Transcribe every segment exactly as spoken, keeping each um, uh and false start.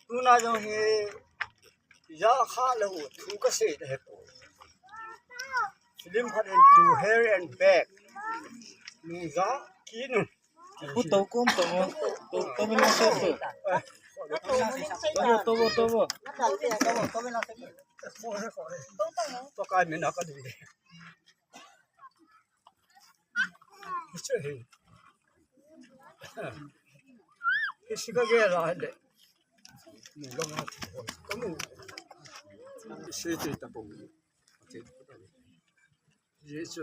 Tuna jong hi ja kha lou thu kasei ta he po. Film khat in To Hell and Back. Ni ja kinu. Khu to kom to mo. To to mo se to. To to to to. To kai mina ka ding. Hiche hi. Hiche ka gel a le. Ni lo ma. Kamu. Hiche te ta po. Hiche. Hiche.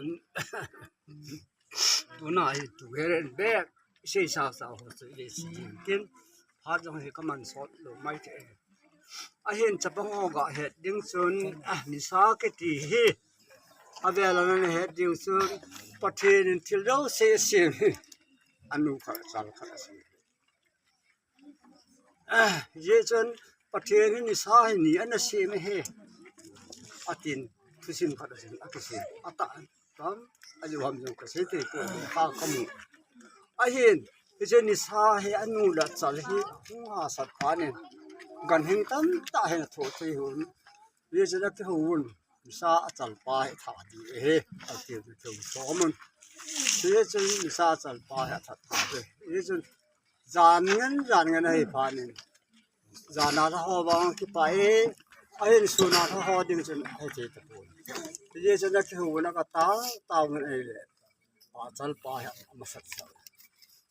Tuna hi To Hell and Back. Hiche sa sa ho se hiche. Kin. Phat jong hi kaman sot lou mai te. Ahin chapang ho ga het ding chun, ah, nisa kiti hi. Avel a na het ding chun, Pathen in thil jouse asem hi. Anu khat, achal khat asem. Ah, hijeh chun Pathen hi nisa hi ni ana sem hi. Atin, thusim khat asin, akisim. Ata. Tam, ajo ham jong kasei te ko, ha kamu. Ahin, hiche nisa hi anu le achal hi, hung hahsat phat in. Ganhing tamtah hin athoh thei un. Hiche a kihou un, nisa achal pa hi tha ding ahi. Ati thou so mun. Hiche nisa achal pa hi atha ding ahi. Hiche jan ngen, jan ngen ahi phat in. Jan a tha ho vang kipah e, ahin sun a tha ho ding chun ahi thei tapon. Hijeh chun akihou na katao, tao ngen ahile. Achal pa hi amasat sa.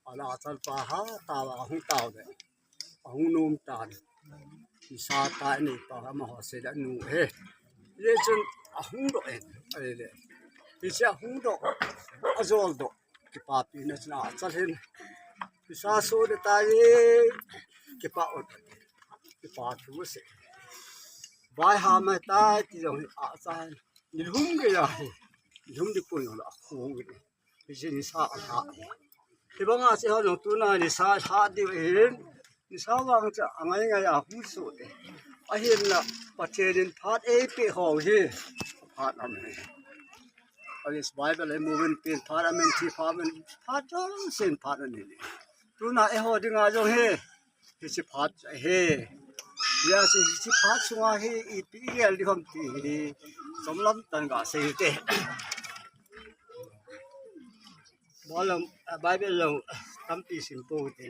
Ala achal pa ha, tao ahung tao le. Ahung nom tan. Nisa tah nei pa amaho sei le anu hi. Hijeh chun ahung doh in, ahile. Hiche ahung doh, ajol doh. Kipapi na chun achal hin. Nisa so de tai, kipa ot. Kipa thu se. Vai ha mai tai ti jong achal hin. Nilhum gei ahi. Nilhum di ko jong la khu gei. Hiche nisa alha. Hibanga hiche ho jong tuna nisa alha diu ahin. Nisa vang chu angai ngai a hung soh te. Ahinla Pathen in phat eipeh ho hi. Phat aum e. Alice Bible e, movement pen phat amen, thi phat amen, phat jong sen phat amen. Tuna eiho dinga jong hi. Hiche phat hi. Hijeh chun hiche phat sunga hi ipi igel ding ham ti hi. Chomlam tah in gasei te. Bible jong, Bible jong tampi sim pou te.